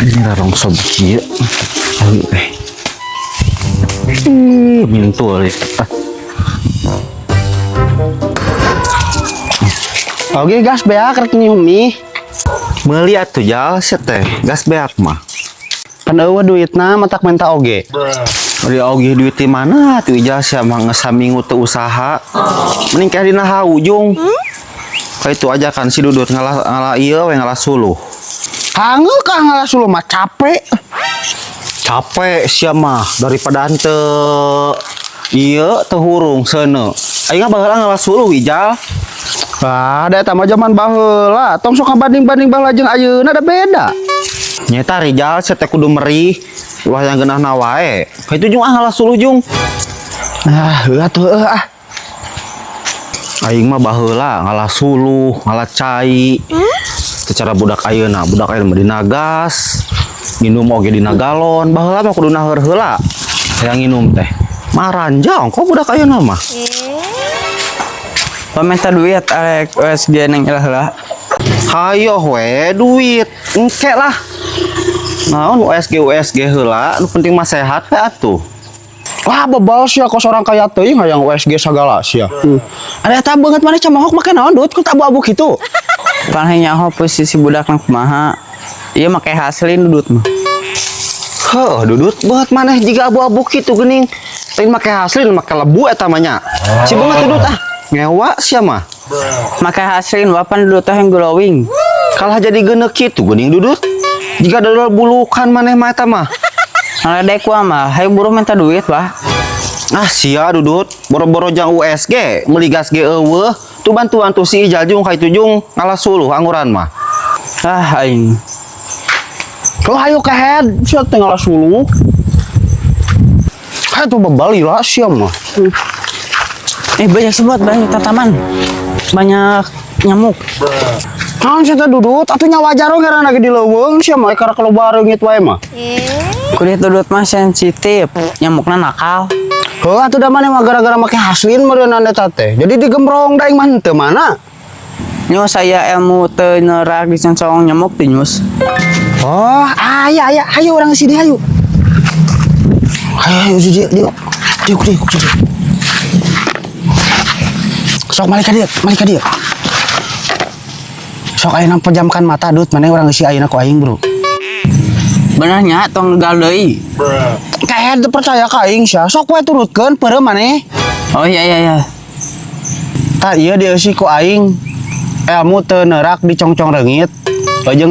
Anjing, rongsok kieu. Ayo eh. Ih, mintul ya. Ah. Oke, gas beak rek nyium mie. Meuli atuh, Jal, sia teh, gas beak mah. Pan euweuh duitna, matak minta oge. Ari oge duit di mana tuh, Ijal? Sia mah geus saminggu teu usaha. Mending kayak dina hau, Jung. Kayak itu aja kan si Dudut ngalah ngalah ieu we, ngalah suluh. Hangeul kah ngalah suluh mah, capek. Capek sia mah daripada henteu ieu, teu hurung seuneu. Aing mah baheula ngalah suluh, Ijal. Ah, da eta mah zaman baheula. Tong sok ngabanding-banding baheula jeung ayeuna, da beda. Nyeta, Rijal, sia teh kudu merih. Ulah yang geunahna wae. Kitu, Jung, ah, ngalah suluh, Jung. Ah, heuh atuh, heuh ah. Aing mah baheula ngalah suluh, ngalah cai. Secara budak ayeuna, budak ayeuna mah dina gas. Nginum oge dina galon. Baheula mah kudu naheur heula. Hayang nginum teh. Maranjang kok budak ayeuna mah. Paminta duit arek USG neng ilah heula. Hayoh we duit. Engke lah. Naon USG USG heula, nu penting mah sehat we atuh. Wah, bebal sia, kos orang kaya teuing hayang USG sagala sia. Ada eta beungeut maneh camohok make naon, Dut? Kok abu-abu kitu? Pan hayang nyaho posisi budak nang kumaha. Ieu make Haslin Dudut mah. Heuh, Dudut, beungeut maneh jiga abu-abu kitu geuning. Lain make Haslin, make lebu eta mah nya. Si beungeut Dudut ah. Ngewa sia mah. Make Haslin wapan Dudut teh yang glowing. Kalah jadi geuneuk kitu geuning, Dudut. Jiga dodol bulukan maneh mah eta mah. Ngaledek gua mah, hayu buru minta duit, wah. Ah sia, Dudut, boro-boro jang USG, meuli gas ge euweuh. Tuh bantuan tuh si Ijal, Jung, ka itu, Jung, ngalah suluh anguran mah. Ah, aing. Kalau hayu kehed sia teh ngalah suluh. Hayu tuh, bebal lila sia mah. Eh, banyak sebut, banyak tataman. Banyak nyamuk. Naon sia teh, Dudut? Atuh nya wajar we ngaranna ge di leuweung, sia mah karena kalau bareungit wae mah. Kulit Dudut mah sensitif, nyamukna nakal. Heuh atuh, da maneh mah gara-gara make Haslin meureunnan eta teh. Jadi digembrong, da aing mah henteu mana. Nyus saya ilmu teu nerak diconcong nyamuk teh nyus. Oh, aya aya, hayu urang sini hayu. Hayu hayu dieu dieu. Dieu dieu dieu. Sok balik ka dieu, balik ka dieu. Sok ayeuna pejamkan mata, Dut, maneh urang ngeusi ayeuna ku aing, Bro. Benernya tong gagal deui. Kayak teu percaya ka aing sia. Sok we turutkeun peureum maneh. Oh iya. Tah, ieu dieusi ku aing ilmu teu neurak dicongcong reungit. Jeung